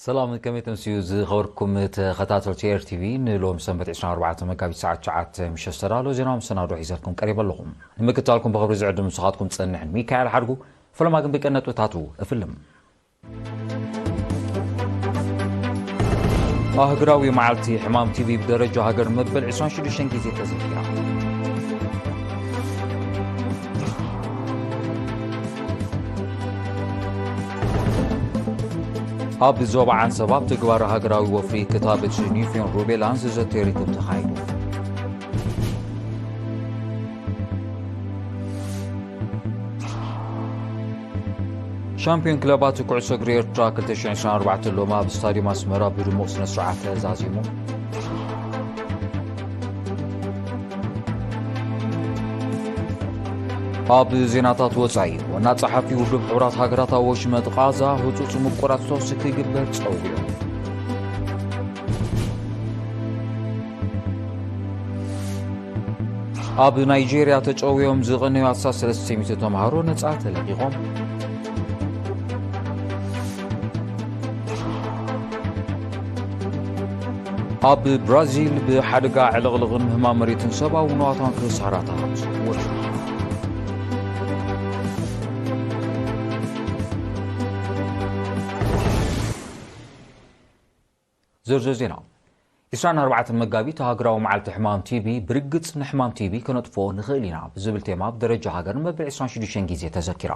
ሰላም፣ ከመይ ተምስዩ ዝኸበርኩም ተኸታተልቲ ኤር ቲ ቪ? ንሎም ሰንበት ዕስራን ኣርባዕተን መጋቢት ሰዓት ትሽዓተ ምሸት ዝተዳለወ ዜና መሰናዶ ሒዘልኩም ቀሪበ ኣለኹም። ንምክታልኩም ብኽብሪ ዝዕድም ንስኻትኩም ጸንሕን ሚካኤል ሓድጉ። ፈለማ ግን ብቀን ነጥብታቱ እፍልም። ኣህግራዊ መዓልቲ ሕማም ቲ ቢ ብደረጃ ሃገር መበል ዕስራን ሽዱሽተን ግዜ ተዘኪራ። ኣብ ዞባ ዓንሰባ ኣብ ትግባረ ሃገራዊ ወፍሪ ክታበት ኒፊዮን ሩቤላን ዝዘተየ ርክብ ተኻይዱ። ሻምፒዮን ክለባት ኩዕሶ እግሪ ኤርትራ ክልተ ሽሕን ዕስራን ኣርባዕተን ሎሚ ኣብ ስታዲየም ኣስመራ ብድሙቕ ስነ ስርዓት ተዛዚሙ። ኣብ ዜናታት ወጻኢ፣ ዋና ጸሓፊ ውድብ ሕቡራት ሃገራት ኣብ ወሽመጥ ቃዛ ህጹጽ ምቁራጽ ተኹሲ ክግበር ጸዊዑ። ኣብ ናይጄርያ ተጨውዮም ዝቐነዩ ኣስታት ሰለስተ ሚእቲ ተምሃሮ ነጻ ተለቒቖም። ኣብ ብራዚል ብሓደጋ ዕልቕልቕን ምህማም መሬትን ሰብኣዊ ንዋታን ክሳራታት ወሪዱ። ዝርዝር ዜና። ዕስራን ኣርባዕተን መጋቢት ሃገራዊ መዓልቲ ሕማም ቲ ቢ፣ ብርግጽ ንሕማም ቲ ቢ ከነጥፍኦ ንኽእል ኢና ብዝብል ቴማ ብደረጃ ሃገር መበል ዕስራን ሽዱሽተን ግዜ ተዘኪራ።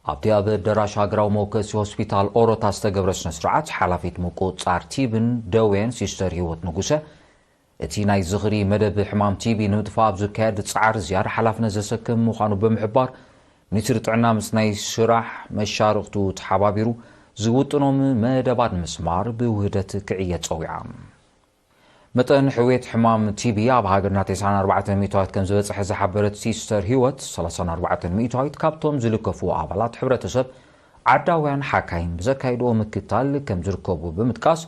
ኣብቲ ኣብ ኣዳራሽ ሃገራዊ መወከሲ ሆስፒታል ኦሮታ ዝተገብረ ስነ ስርዓት፣ ሓላፊት ምቁጽጻር ቲ ብን ደዌን ሲስተር ህይወት ንጉሰ፣ እቲ ናይ ዝኽሪ መደብ ሕማም ቲ ቢ ንምጥፋእ ኣብ ዝካየድ ጻዕሪ ዝያዳ ሓላፍነት ዘሰክም ምዃኑ ብምሕባር፣ ሚኒስትሪ ጥዕና ምስ ናይ ስራሕ መሻርኽቱ ተሓባቢሩ ዝውጥኖም መደባት ምስማር ብውህደት ክዕየት ጸዊዓ። መጠን ሕውየት ሕማም ቲ ቢ ኣብ ሃገርና ተስዓን ኣርባዕተን ሚእታዊት ከም ዝበጽሐ ዝሓበረት ሲስተር ህይወት፣ ሰላሳን ኣርባዕተን ሚእታዊት ካብቶም ዝልከፉ ኣባላት ሕብረተሰብ ዓዳውያን ሓካይም ብዘካይድዎ ምክታል ከም ዝርከቡ ብምጥቃስ፣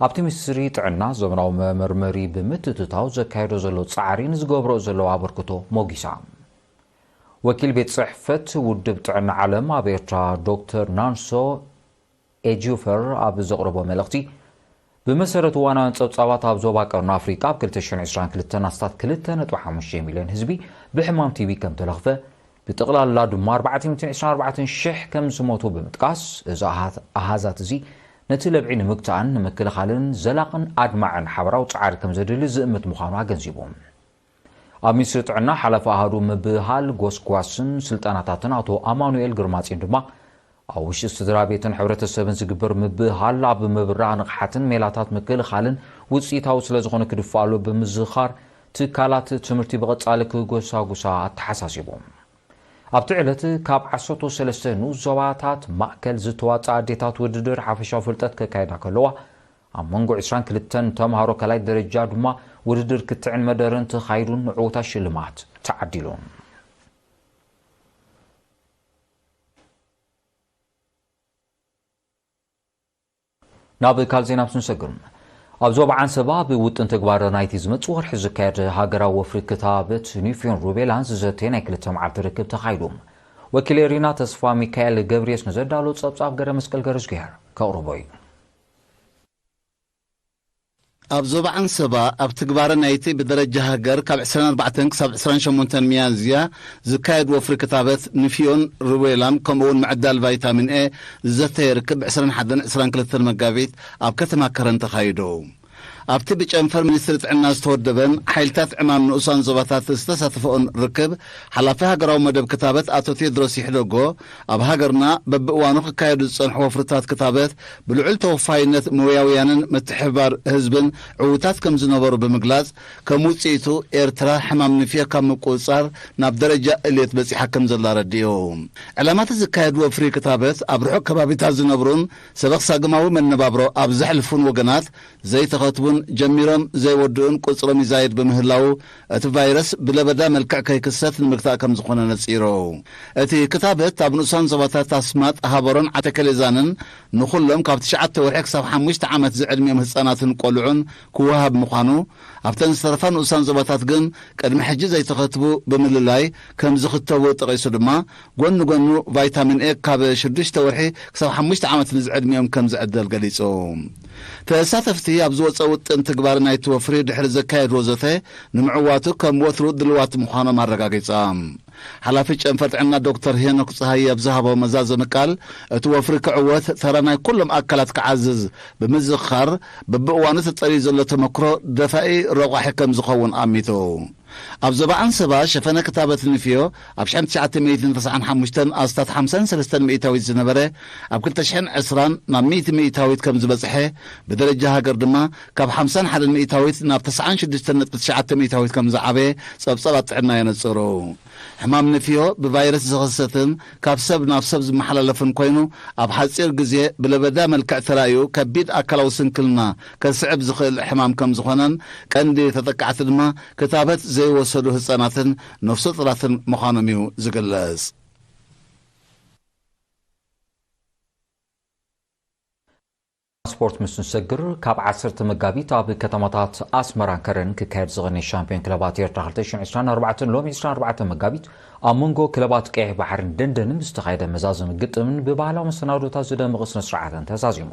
ኣብቲ ሚኒስትሪ ጥዕና ዘመናዊ መመርመሪ ብምትእትታው ዘካየዶ ዘሎ ጻዕሪን ዝገብሮ ዘሎ ኣበርክቶ ሞጊሳ። ወኪል ቤት ጽሕፈት ውድብ ጥዕና ዓለም ኣብ ኤርትራ ዶክተር ናንሶ ኤጁፈር ኣብ ዘቕረቦ መልእኽቲ፣ ብመሰረት እዋናውያን ጸብጻባት ኣብ ዞባ ቀርኒ ኣፍሪቃ ኣብ ክልተ ሽሕን ዕስራን ክልተን ኣስታት ክልተ ነጥቢ ሓሙሽተ ሚልዮን ህዝቢ ብሕማም ቲ ቢ ከም ተለኽፈ፣ ብጠቕላላ ድማ ኣርባዕተ ሚእትን ዕስራን ኣርባዕተን ሽሕ ከም ዝሞቱ ብምጥቃስ፣ እዚ ኣሃት-፣ ኣሃዛት እዚ ነቲ ለብዒ ንምግታእን ንምክልኻልን ዘላቕን ኣድማዕን ሓበራዊ ጻዕሪ ከም ዘድሊ ዝእምት ምዃኑ ኣገንዚቡ። ኣብ ሚኒስትሪ ጥዕና ሓላፊ ኣሃዱ ምብህሃል፣ ጎስጓስን ስልጠናታትን ኣቶ ኣማኑኤል ግርማጽዮን ድማ፣ ኣብ ውሽጢ ስድራ ቤትን ሕብረተሰብን ዝግበር ምብህሃል ኣብ ምብራህ ንቕሓትን ሜላታት ምክልኻልን ውጽኢታዊ ስለ ዝኾነ ክድፋኣሉ ብምዝኻር፣ ትካላት ትምህርቲ ብቐጻሊ ክጎሳጉሳ ኣተሓሳሲቡ። ኣብቲ ዕለት ካብ ዓሰርተ ሰለስተ ንኡስ ዞባታት ማእከል ዝተዋጽኣ ኣዴታት ውድድር ሓፈሻዊ ፍልጠት ከካይዳ ከለዋ፣ ኣብ መንጎ ዕስራን ክልተን ተምሃሮ ካልኣይ ደረጃ ድማ ውድድር ክትዕን መደርን ተኻይዱን ንዕዉታት ሽልማት ተዓዲሉን። ናብ ካልእ ዜና ምስ ንሰግር፣ ኣብ ዞባ ዓንሰባ ብውጥን ተግባር ናይቲ ዝመጽእ ወርሒ ዝካየድ ሃገራዊ ወፍሪ ክታበት ኒፊዮን ሩቤላን ዝዘተየ ናይ ክልተ መዓልቲ ርክብ ተኻይዱ። ወኪል ኤሪና ተስፋ ሚካኤል ገብርየስ ንዘዳሎ ጸብጻብ ገረ መስቀል ገረዝጊሄር ከቕርቦ እዩ። ኣብ ዞባ ዓንሰባ ኣብ ትግባረ ናይቲ ብደረጃ ሃገር ካብ ዕስራን ኣርባዕተን ክሳብ ዕስራን ሸሞንተን ሚያዝያ ዝካየድ ወፍሪ ክታበት ንፊዮን ሩቤላን ከምኡውን ምዕዳል ቫይታሚን ኤ ዝዘተየ ርክብ ዕስራን ሓደን ዕስራን ክልተን መጋቢት ኣብ ከተማ ከረን ተኻይዱ። ኣብቲ ብጨንፈር ሚኒስትሪ ጥዕና ዝተወደበን ሓይልታት ዕማም ንኡሳን ዞባታት ዝተሳተፈኦን ርክብ፣ ሓላፊ ሃገራዊ መደብ ክታበት ኣቶ ቴድሮስ ይሕደጎ፣ ኣብ ሃገርና በብእዋኑ ክካየዱ ዝጸንሑ ወፍርታት ክታበት ብልዑል ተወፋይነት ሞያውያንን ምትሕብባር ህዝብን ዕዉታት ከም ዝነበሩ ብምግላጽ፣ ከም ውጽኢቱ ኤርትራ ሕማም ንፍዮ ካብ ምቁጽጻር ናብ ደረጃ እልየት በጺሓ ከም ዘላ ኣረዲኡ። ዕላማቲ ዝካየድ ወፍሪ ክታበት ኣብ ርሑቕ ከባቢታት ዝነብሩን ሰበኽ ሳግማዊ መነባብሮ ኣብ ዘሕልፉን ወገናት ዘይተኸትቡን ጀሚሮም ዘይወድኡን ቁጽሮም ይዛይድ ብምህላዉ፣ እቲ ቫይረስ ብለበዳ መልክዕ ከይክሰት ንምግታእ ከም ዝኾነ ነጺሩ። እቲ ክታበት ኣብ ንኡሳን ዞባታት ኣስማጥ፣ ሃበሮን ዓተከሌዛንን ንኹሎም ካብ ትሽዓተ ወርሒ ክሳብ ሓሙሽተ ዓመት ዝዕድሚኦም ህጻናትን ቆልዑን ክወሃብ ምዃኑ፣ ኣብተን ዝተረፋ ንኡሳን ዞባታት ግን ቅድሚ ሕጂ ዘይተኸትቡ ብምልላይ ከም ዝኽተቡ ጠቒሱ ድማ፣ ጎኒ ጎኑ ቫይታሚን ኤ ካብ ሽዱሽተ ወርሒ ክሳብ ሓሙሽተ ዓመት ንዝዕድሚኦም ከም ዝዕደል ገሊጹ። ተሳተፍቲ ኣብ ዝወጸ ውጥን ትግባረ ናይቲ ወፍሪ ድሕሪ ዘካየድዎ ዘተ፣ ንምዕዋቱ ከም ወትሩ ድልዋት ምዃኖም ኣረጋጊጾም። ሓላፊ ጨንፈር ጥዕና ዶክተር ሄኖክ ጸሃየ ኣብ ዝሃቦ መዛዘሚ ቃል፣ እቲ ወፍሪ ክዕወት ተራ ናይ ኩሎም ኣካላት ክዓዝዝ ብምዝኽኻር፣ በብእዋኑ ተጠርዩ ዘሎ ተመክሮ ደፋኢ ረቋሒ ከም ዝኸውን ኣሚቱ። ኣብ ዞባ ዓንሰባ ሸፈነ ክታበት ንፍዮ ኣብ ሽሕን ትሽዓተ ሚእትን ተስዓን ሓሙሽተን ኣስታት ሓምሳን ሰለስተን ሚእታዊት ዝነበረ፣ ኣብ ክልተ ሽሕን ዕስራን ናብ ሚእቲ ሚእታዊት ከም ዝበጽሐ፣ ብደረጃ ሃገር ድማ ካብ ሓምሳን ሓደን ሚእታዊት ናብ ተስዓን ሽዱሽተን ነጥቢ ትሽዓተ ሚእታዊት ከም ዝዓበየ ጸብጻባት ጥዕና የነጽሩ። ሕማም ንፍዮ ብቫይረስ ዝኽሰትን ካብ ሰብ ናብ ሰብ ዝመሓላለፍን ኮይኑ፣ ኣብ ሓጺር ግዜ ብለበዳ መልክዕ ተራእዩ ከቢድ ኣካላዊ ስንክልና ከስዕብ ዝኽእል ሕማም ከም ዝኾነን፣ ቀንዲ ተጠቃዕቲ ድማ ክታበት ዘይወሰዱ ህጻናትን ነፍሰ ጡራትን ምዃኖም እዩ ዝግለጽ። ስፖርት ምስ ንሰግር፣ ካብ ዓሰርተ መጋቢት ኣብ ከተማታት ኣስመራን ከረን ክካየድ ዝቐነየ ሻምፒዮን ክለባት ኤርትራ ክልተ ሽሕን ዕስራን ኣርባዕተን፣ ሎሚ ዕስራን ኣርባዕተን መጋቢት፣ ኣብ መንጎ ክለባት ቀይሕ ባሕርን ደንደንን ብዝተኻየደ መዛዘሚ ግጥምን ብባህላዊ መሰናዶታት ዝደመቐ ስነ ስርዓትን ተዛዚሙ።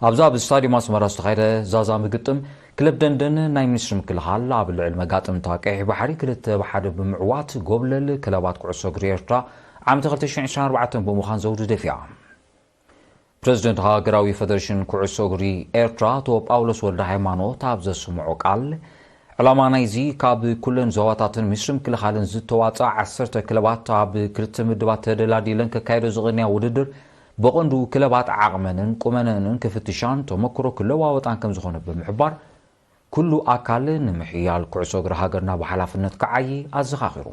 ኣብዛ ኣብ ስታዲየም ኣስመራ ዝተኻየደ ዛዛሚ ግጥም፣ ክለብ ደንደን ናይ ሚኒስትሪ ምክልኻል ኣብ ልዕሊ መጋጥምታ ቀይሕ ባሕሪ ክልተ ብ ሓደ ብምዕዋት፣ ጎብለል ክለባት ኩዕሶ እግሪ ኤርትራ ዓመተ ክልተ ሽሕን ዕስራን ኣርባዕተን ብምዃን ዘውዲ ደፊኣ። ፕረዚደንት ሃገራዊ ፈደሬሽን ኩዕሶ እግሪ ኤርትራ ኣቶ ጳውሎስ ወልደ ሃይማኖት ኣብ ዘስምዖ ቃል፣ ዕላማ ናይዚ ካብ ኩለን ዞባታትን ሚኒስትሪ ምክልኻልን ዝተዋፅኣ ዓሰርተ ክለባት ኣብ ክልተ ምድባት ተደላዲለን ከካየዶ ዝቐንያ ውድድር ብቐንዱ ክለባት ዓቕመንን ቁመነንን ክፍትሻን ተመክሮ ክለዋወጣን ከም ዝኾነ ብምሕባር፣ ኩሉ ኣካል ንምሕያል ኩዕሶ እግሪ ሃገርና ብሓላፍነት ክዓዪ ኣዘኻኺሩ።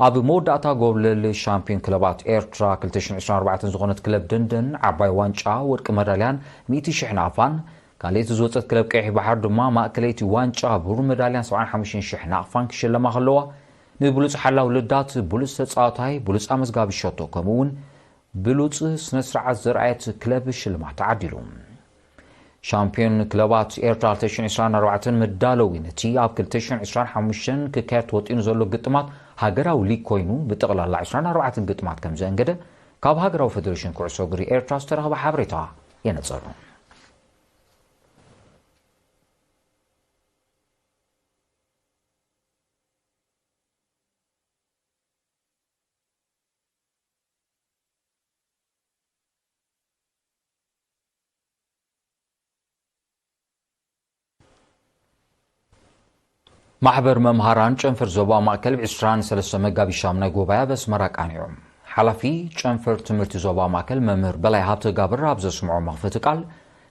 ኣብ መወዳእታ ጎብለል ሻምፒዮን ክለባት ኤርትራ ክልተ ሽሕን ዕስራን ኣርባዕተን ዝኾነት ክለብ ደንደን ዓባይ ዋንጫ ወርቂ መዳልያን ሚእቲ ሽሕ ናቕፋን፣ ካልኣይቲ ዝወጸት ክለብ ቀይሕ ባሕር ድማ ማእከለይቲ ዋንጫ ብሩር መዳልያን ሰብዓን ሓሙሽተን ሽሕ ናቕፋን ክሽለማ ከለዋ፣ ንብሉጽ ሓላው ልዳት፣ ብሉጽ ተጻዋታይ፣ ብሉጽ ኣመዝጋቢ ሸቶ ከምኡ እውን ብሉጽ ስነ ስርዓት ዘርኣየት ክለብ ሽልማት ተዓዲሉ። ሻምፒዮን ክለባት ኤርትራ ክልተ ሽሕን ዕስራን ኣርባዕተን መዳለዊ ነቲ ኣብ ክልተ ሽሕን ዕስራን ሓሙሽተን ክካየድ ተወጢኑ ዘሎ ግጥማት ሃገራዊ ሊግ ኮይኑ፣ ብጠቕላላ ዕስራን ኣርባዕተን ግጥማት ከም ዘእንገደ ካብ ሃገራዊ ፈደሬሽን ኩዕሶ እግሪ ኤርትራ ዝተረኽበ ሓበሬታ የነጽር። ማሕበር መምሃራን ጨንፈር ዞባ ማእከል ዕስራን ሰለስተ መጋቢት ሻምናይ ጉባኤ ኣብ ኣስመራ ኣቃኒዑ። ሓላፊ ጨንፈር ትምህርቲ ዞባ ማእከል መምህር በላይ ሃብተጋብር ኣብ ዘስምዖ መኽፈቲ ቃል፣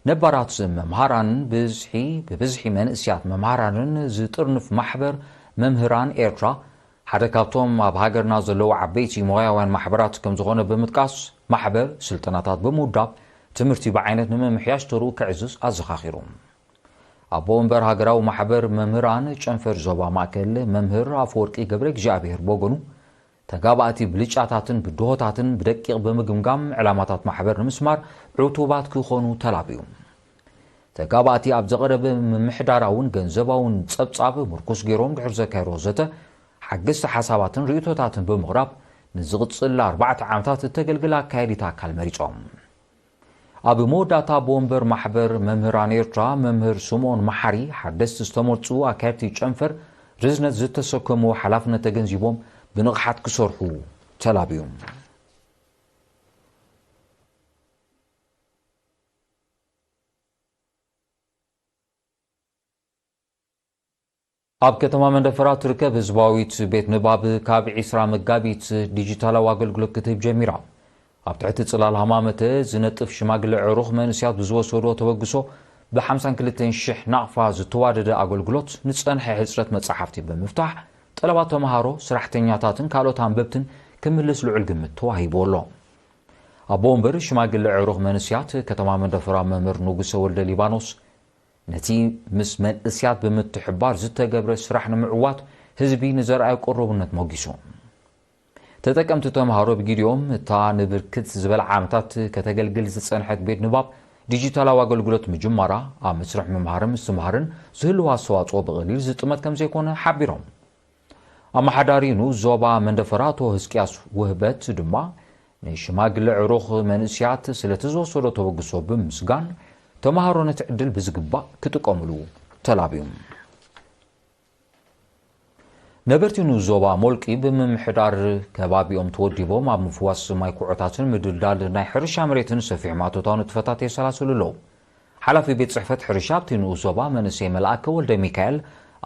ነባራት መምሃራን ብዝሒ፣ ብብዝሒ መንእስያት መምሃራንን ዝጥርንፍ ማሕበር መምህራን ኤርትራ ሓደ ካብቶም ኣብ ሃገርና ዘለዉ ዓበይቲ ሞያውያን ማሕበራት ከም ዝኾነ ብምጥቃስ፣ ማሕበር ስልጠናታት ብምውዳብ ትምህርቲ ብዓይነት ንምምሕያሽ ተርኡ ከዕዝዝ ኣዘኻኺሩ። ኣቦ ወንበር ሃገራዊ ማሕበር መምህራን ጨንፈር ዞባ ማእከል መምህር ኣፈወርቂ ገብረ እግዚኣብሔር ብወገኑ፣ ተጋባእቲ ብልጫታትን ብድሆታትን ብደቂቕ ብምግምጋም ዕላማታት ማሕበር ንምስማር ዕቱባት ክኾኑ ተላብዩ። ተጋባእቲ ኣብ ዝቐረበ ምምሕዳራውን ገንዘባውን ጸብጻብ ምርኩስ ገይሮም ድሕሪ ዘካየድዎ ዘተ፣ ሓገዝቲ ሓሳባትን ርእይቶታትን ብምቕራብ፣ ንዝቕጽል ኣርባዕተ ዓመታት እተገልግል ኣካየዲት ኣካል መሪጾም። ኣብ መወዳእታ፣ ኣቦ ወንበር ማሕበር መምህራን ኤርትራ መምህር ስምኦን መሓሪ፣ ሓደስቲ ዝተመርጹ ኣካየድቲ ጨንፈር ርዝነት ዝተሰከምዎ ሓላፍነት ተገንዚቦም ብንቕሓት ክሰርሑ ተላብዩ። ኣብ ከተማ መንደፈራ ትርከብ ህዝባዊት ቤት ንባብ ካብ ዕስራ መጋቢት ዲጂታላዊ ኣገልግሎት ክትህብ ጀሚራ። ኣብ ትሕቲ ጽላል ሃማመተ ዝነጥፍ ሽማግለ ዕሩኽ መንእስያት ብዝወሰድዎ ተበግሶ፣ ብ ሓምሳን ክልተን ሽሕ ናቕፋ ዝተዋደደ ኣገልግሎት፣ ንጸንሐ ሕጽረት መጻሕፍቲ ብምፍታሕ፣ ጠለባት ተመሃሮ፣ ስራሕተኛታትን ካልኦት ኣንበብትን ክምልስ ልዑል ግምት ተዋሂብዎ ኣሎ። ኣቦ ወንበር ሽማግለ ዕሩኽ መንእስያት ከተማ መንደፈራ መምህር ንጉሰ ወልደ ሊባኖስ፣ ነቲ ምስ መንእስያት ብምትሕባር ዝተገብረ ስራሕ ንምዕዋት ህዝቢ ንዘርኣዮ ቅሩብነት ሞጊሱ። ተጠቀምቲ ተምሃሮ ብጊዲኦም እታ ንብርክት ዝበለ ዓመታት ከተገልግል ዝጸንሐት ቤት ንባብ ዲጂታላዊ ኣገልግሎት ምጅማራ ኣብ መስርሕ ምምሃርን ምስትምሃርን ዝህልዋ ኣስተዋጽኦ ብቐሊል ዝጥመት ከም ዘይኮነ ሓቢሮም። ኣመሓዳሪ ንኡስ ዞባ መንደፈራ ኣቶ ህዝቅያስ ውህበት ድማ ንሽማግለ ዕሩኽ መንእስያት ስለቲ ዝወሰዶ ተበግሶ ብምስጋን ተምሃሮ ነቲ ዕድል ብዝግባእ ክጥቀምሉ ተላብዩ። ነበርቲ ንኡስ ዞባ ሞልቂ ብምምሕዳር ከባቢኦም ተወዲቦም ኣብ ምፍዋስ ማይ ኩዖታትን ምድልዳል ናይ ሕርሻ መሬትን ሰፊሕ ማእቶታዊ ንጥፈታት የሰላስሉ ኣለዉ። ሓላፊ ቤት ጽሕፈት ሕርሻ ኣብቲ ንኡስ ዞባ መንእሰይ መልኣከ ወልደ ሚካኤል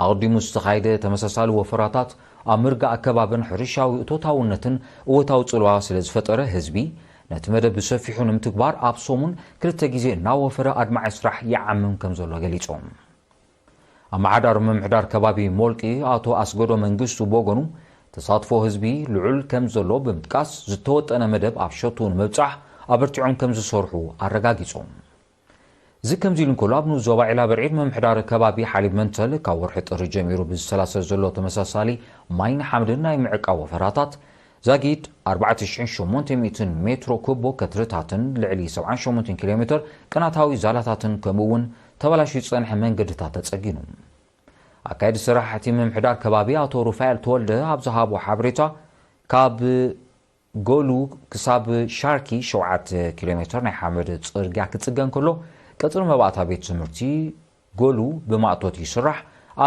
ኣቕዲሙ ዝተኻየደ ተመሳሳሊ ወፈራታት ኣብ ምርጋእ ከባብን ሕርሻዊ እቶታውነትን እወታዊ ጽልዋ ስለ ዝፈጠረ ህዝቢ ነቲ መደብ ብሰፊሑ ንምትግባር ኣብ ሰሙን ክልተ ግዜ እናወፈረ ኣድማዒ ስራሕ ይዓምም ከም ዘሎ ገሊጾም። ኣመሓዳሪ ምምሕዳር ከባቢ ሞልቂ ኣቶ ኣስገዶ መንግስቱ ብወገኑ ተሳትፎ ህዝቢ ልዑል ከም ዘሎ ብምጥቃስ ዝተወጠነ መደብ ኣብ ሸቱ ንምብጻሕ ኣበርቲዖም ከም ዝሰርሑ ኣረጋጊጾም። እዚ ከምዚ ኢሉ እንከሎ ኣብ ንኡስ ዞባ ዒላ በርዒድ ምምሕዳር ከባቢ ሓሊብ መንተል ካብ ወርሒ ጥሪ ጀሚሩ ብዝሰላሰል ዘሎ ተመሳሳሊ ማይን ሓምድን ናይ ምዕቃብ ወፈራታት ዛጊድ ኣርባዕተ ሽሕን ሸሞንተ ሚእትን ሜትሮ ኩቦ ከትርታትን ልዕሊ ሰብዓን ሸሞንተን ኪሎ ሜትር ቅናታዊ ዛላታትን ከምኡ እውን ተበላሽዩ ዝጸንሐ መንገድታት ተጸጊኑ። ኣካየዲ ስራሕ እቲ ምምሕዳር ከባቢ ኣቶ ሩፋኤል ተወልደ ኣብ ዝሃቦ ሓበሬታ ካብ ጎሉ ክሳብ ሻርኪ ሸውዓተ ኪሎ ሜትር ናይ ሓመድ ጽርግያ ክጽገን ከሎ ቀጽሪ መባእታ ቤት ትምህርቲ ጎሉ ብማእቶት ይስራሕ።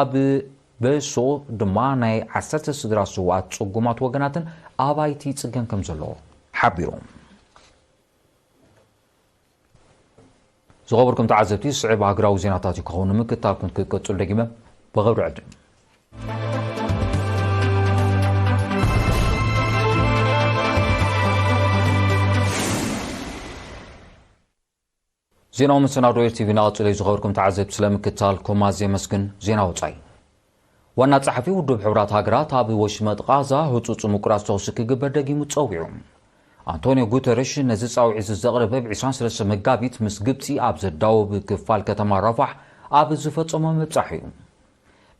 ኣብ በሶ ድማ ናይ ዓሰርተ ስድራ ስውኣት ጽጉማት ወገናትን ኣባይቲ ይጽገን ከም ዘሎ ሓቢሮም። ዝኸበርኩም ተዓዘብቲ፣ ዝስዕብ ሃገራዊ ዜናታት እዩ ክኸውን። ንምክትታልኩም ክትቀጽሉ ደጊመ ብኽብሪ ዕድም። ዜናዊ መሰናዶ ኤር ቲ ቪ እናቐጸለ እዩ። ዝኸበርኩም ተዓዘብቲ፣ ስለምክትታልኩም ኣዝየ የመስግን። ዜና ወጻኢ። ዋና ጸሓፊ ውድብ ሕቡራት ሃገራት ኣብ ወሽመጥ ቓዛ ህጹጽ ምቁራጽ ተኹሲ ክግበር ደጊሙ ጸዊዑ። ኣንቶንዮ ጉተረሽ ነዚ ጻውዒት እዚ ዘቕረበ ብ ዕስራን ሰለስተን መጋቢት ምስ ግብጺ ኣብ ዘዳውብ ክፋል ከተማ ራፋሕ ኣብ ዝፈጸሞ ምብጻሕ እዩ።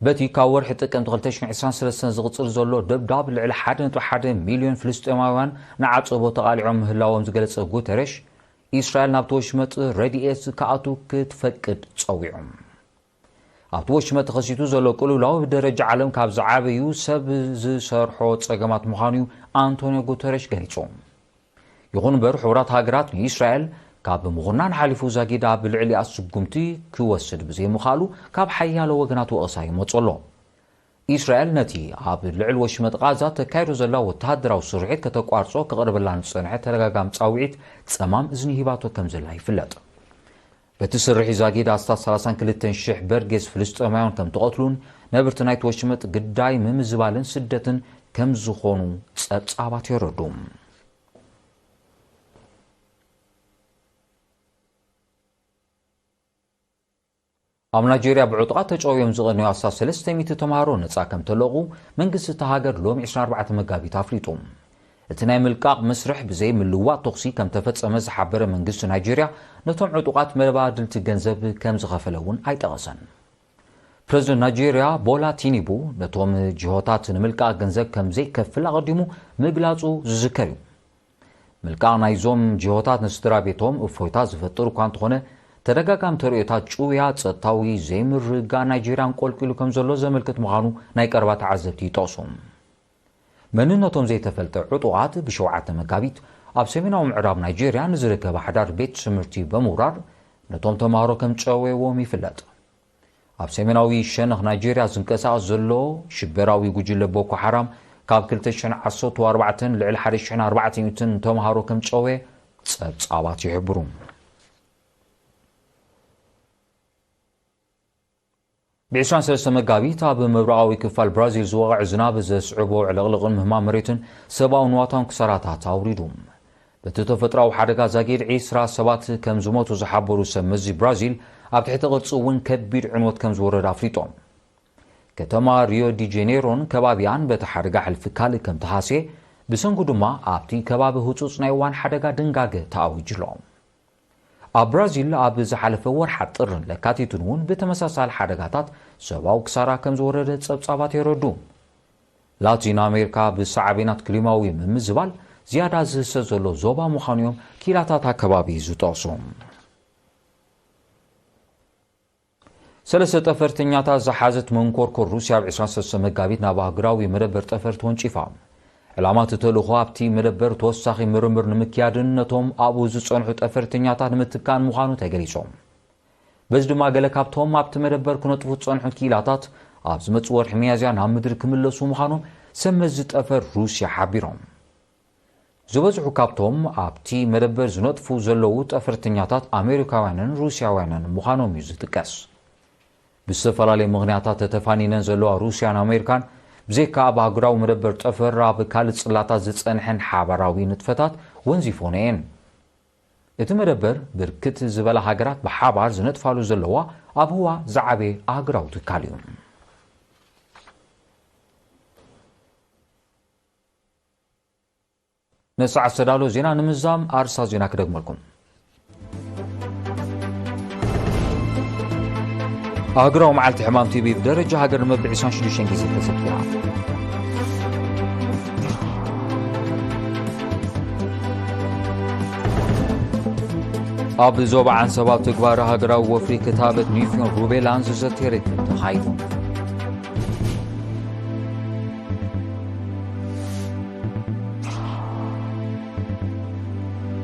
በቲ ካብ ወርሒ ጥቅምቲ ክልተ ሽሕን ዕስራን ሰለስተን ዝቕጽል ዘሎ ደብዳብ ልዕሊ ሓደ ነጥቢ ሓደ ሚልዮን ፍልስጤማውያን ንዓጸቦ ተቓሊዖም ምህላዎም ዝገለጸ ጉተረሽ፣ ኢስራኤል ናብቲ ወሽመጥ ረድኤት ክኣቱ ክትፈቅድ ጸዊዑ። ኣብቲ ወሽመጥ ተኸሲቱ ዘሎ ቅልውላው ብደረጃ ዓለም ካብ ዝዓበዩ ሰብ ዝሰርሖ ጸገማት ምዃኑ እዩ ኣንቶንዮ ጉተረሽ ገሊጹ። ይኹን እምበር፣ ሕቡራት ሃገራት ንኢስራኤል ካብ ምኹናን ሓሊፉ ዛጊድ ኣብ ልዕሊኣ ስጉምቲ ክወስድ ብዘይምኽኣሉ ካብ ሓያሎ ወገናት ወቐሳ ይመጾ ኣሎ። ኢስራኤል ነቲ ኣብ ልዕሊ ወሽመጥ ቓዛ ተካይዶ ዘላ ወተሃደራዊ ስርሒት ከተቋርጾ ክቐርበላ ንዝጸንሐ ተደጋጋሚ ጻውዒት ጸማም እዝኒ ሂባቶ ከም ዘላ ይፍለጥ። በቲ ስርሒት ዛጊድ ኣስታት ሰላሳን ክልተን ሽሕ በርጌስ ፍልስጤማውያን ከም ተቐትሉን ነበርቲ ናይቲ ወሽመጥ ግዳይ ምምዝባልን ስደትን ከም ዝኾኑ ጸብጻባት የረዱ። ኣብ ናይጄርያ ብዕጡቓት ተጨውዮም ዝቐነዩ ኣስታት ሰለስተ ሚእቲ ተምሃሮ ነጻ ከም ተለቑ መንግስቲ እታ ሃገር ሎሚ ዕስራን ኣርባዕተን መጋቢት ኣፍሊጡ። እቲ ናይ ምልቃቕ መስርሕ ብዘይ ምልዋጥ ተኹሲ ከም ተፈጸመ ዝሓበረ መንግስቲ ናይጄርያ ነቶም ዕጡቓት መባድልቲ ገንዘብ ከም ዝኸፈለ እውን ኣይጠቐሰን። ፕረዚደንት ናይጄርያ ቦላ ቲኒቡ ነቶም ጅሆታት ንምልቃቕ ገንዘብ ከም ዘይከፍል ኣቐዲሙ ምግላጹ ዝዝከር እዩ። ምልቃቕ ናይዞም ጅሆታት ንስድራ ቤቶም እፎይታ ዝፈጥር እኳ እንተኾነ፣ ተደጋጋሚ ተርእዮታት ጭውያ ጸጥታዊ ዘይምርግጋእ ናይጄርያ ኣንቆልቂሉ ከም ዘሎ ዘመልክት ምዃኑ ናይ ቀረባ ተዓዘብቲ ይጠቕሱ። መንነቶም ዘይተፈልጠ ዕጡቓት ብሸውዓተ መጋቢት ኣብ ሰሜናዊ ምዕራብ ናይጄርያ ንዝርከበ ሓዳር ቤት ትምህርቲ ብምውራር ነቶም ተምሃሮ ከም ጨወዎም ይፍለጥ። ኣብ ሰሜናዊ ሸነኽ ናይጄርያ ዝንቀሳቐስ ዘሎ ሽበራዊ ጉጅለ ቦኮ ሓራም ካብ ክልተ ሽሕን ዓሰርተ ኣርባዕተን ልዕሊ ሓደ ሽሕን ኣርባዕተ ሚእትን ተምሃሮ ከም ጨወየ ጸብጻባት ይሕብሩ። ብ ዕስራን ሰለስተን መጋቢት ኣብ ምብራቓዊ ክፋል ብራዚል ዝወቕዐ ዝናብ ዘስዕቦ ዕልቕልቕን ምህማም መሬትን ሰብኣዊ ንዋታውን ክሳራታት ኣውሪዱ። በቲ ተፈጥሮኣዊ ሓደጋ ዛጊድ ዕስራ ሰባት ከም ዝሞቱ ዝሓበሩ ሰብ መዚ ብራዚል፣ ኣብ ትሕቲ ቅርጺ እውን ከቢድ ዕንወት ከም ዝወረደ ኣፍሊጦም። ከተማ ሪዮ ዲ ጄኔሮን ከባቢኣን በቲ ሓደጋ ሕልፊ ካልእ ከም ተሃስየ፣ ብሰንኩ ድማ ኣብቲ ከባቢ ህጹጽ ናይ እዋን ሓደጋ ድንጋገ ተኣዊጁ ኣሎ። ኣብ ብራዚል ኣብ ዝሓለፈ ወርሓት ጥርን ለካቲትን እውን ብተመሳሳሊ ሓደጋታት ሰብኣዊ ክሳራ ከም ዝወረደ ጸብጻባት የረዱ። ላቲን ኣሜሪካ ብሳዕቤናት ክሊማዊ ምምዝባል ዝያዳ ዝህሰ ዘሎ ዞባ ምዃኑ እዮም ክኢላታት ኣከባቢ ዝጠቕሱ። ሰለስተ ጠፈርተኛታት ዝሓዘት መንኮርኮር ሩስያ ኣብ ዕስራን ሰለስተን መጋቢት ናብ ኣህጉራዊ መደበር ጠፈር ተወንጪፋ። ዕላማ እቲ ተልእኾ ኣብቲ መደበር ተወሳኺ ምርምር ንምክያድን ነቶም ኣብኡ ዝጸንሑ ጠፈርተኛታት ንምትካእን ምዃኑ ተገሊጹ። በዚ ድማ ገለ ካብቶም ኣብቲ መደበር ክነጥፉ ዝጸንሑ ክኢላታት ኣብ ዝመጽእ ወርሒ ሚያዝያ ናብ ምድሪ ክምለሱ ምዃኖም ሰብ መዚ ጠፈር ሩስያ ሓቢሮም። ዝበዝሑ ካብቶም ኣብቲ መደበር ዝነጥፉ ዘለዉ ጠፈርተኛታት ኣሜሪካውያንን ሩስያውያንን ምዃኖም እዩ ዝጥቀስ። ብዝተፈላለየ ምኽንያታት ተተፋኒነን ዘለዋ ሩስያን ኣሜሪካን ብዘይካ ኣብ ኣህጉራዊ መደበር ጠፈር ኣብ ካልእ ጽላታት ዝጸንሐን ሓባራዊ ንጥፈታት ወንዚፎን እየን። እቲ መደበር ብርክት ዝበላ ሃገራት ብሓባር ዝነጥፋሉ ዘለዋ ኣብ ህዋ ዝዓበየ ኣህጉራዊ ትካል እዩ። ንሰዓት ዝተዳሎ ዜና ንምዛም ኣርሳ ዜና ክደግመልኩም። ኣህጉራዊ መዓልቲ ሕማም ቲቢ ብደረጃ ሃገር ንመበል ዕስራን ሽዱሽተን ግዜ ተዘኪራ። ኣብ ዞባ ዓንሰባ ኣብ ትግባረ ሃገራዊ ወፍሪ ክታበት ኒፊዮን ሩቤላን ዝዘተየ ርክብ ተኻይዱ።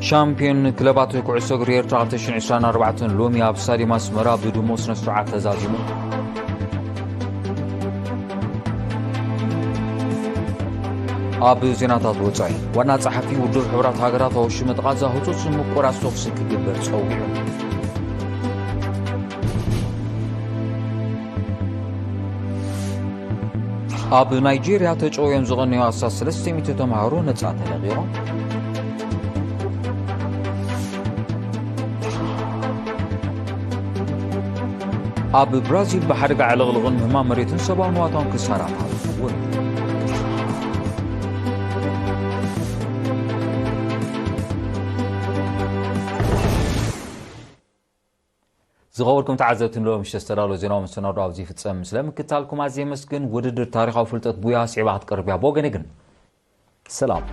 ሻምፒዮን ክለባት ኩዕሶ እግሪ ኤርትራ ክልተ ሽሕን ዕስራን ኣርባዕተን ሎሚ ኣብ ስታድየም ኣስመራ ብድሙቕ ስነ ስርዓት ተዛዚሙ። ኣብ ዜናታት ወጻኢ፣ ዋና ጸሓፊ ውድብ ሕቡራት ሃገራት ኣወሽመጥ ቃዛ ህጹጽ ምቁራጽ ተኹሲ ክግበር ጸዊዑ። ኣብ ናይጄርያ ተጨውዮም ዝቐነዩ ኣስታት ሰለስተ ሚእቲ ተምሃሮ ነጻ ተለቒቖም። ኣብ ብራዚል ብሓደጋ ዕልቕልቕን ምህማም መሬትን ሰብኣዊ ንዋታውን ክሳራታት ወሪዱ። ዝኸበርኩም ተዓዘብቲ፣ ንሎሚ ምሸት ዝተዳለወ ዜናዊ መሰናዶ ኣብዚ ይፍጸም። ስለ ምክታልኩም ኣዝየ የመስግን። ውድድር ታሪኻዊ ፍልጠት ቡያ ስዒባ ክትቀርብ እያ። ብወገነይ ግን ሰላም።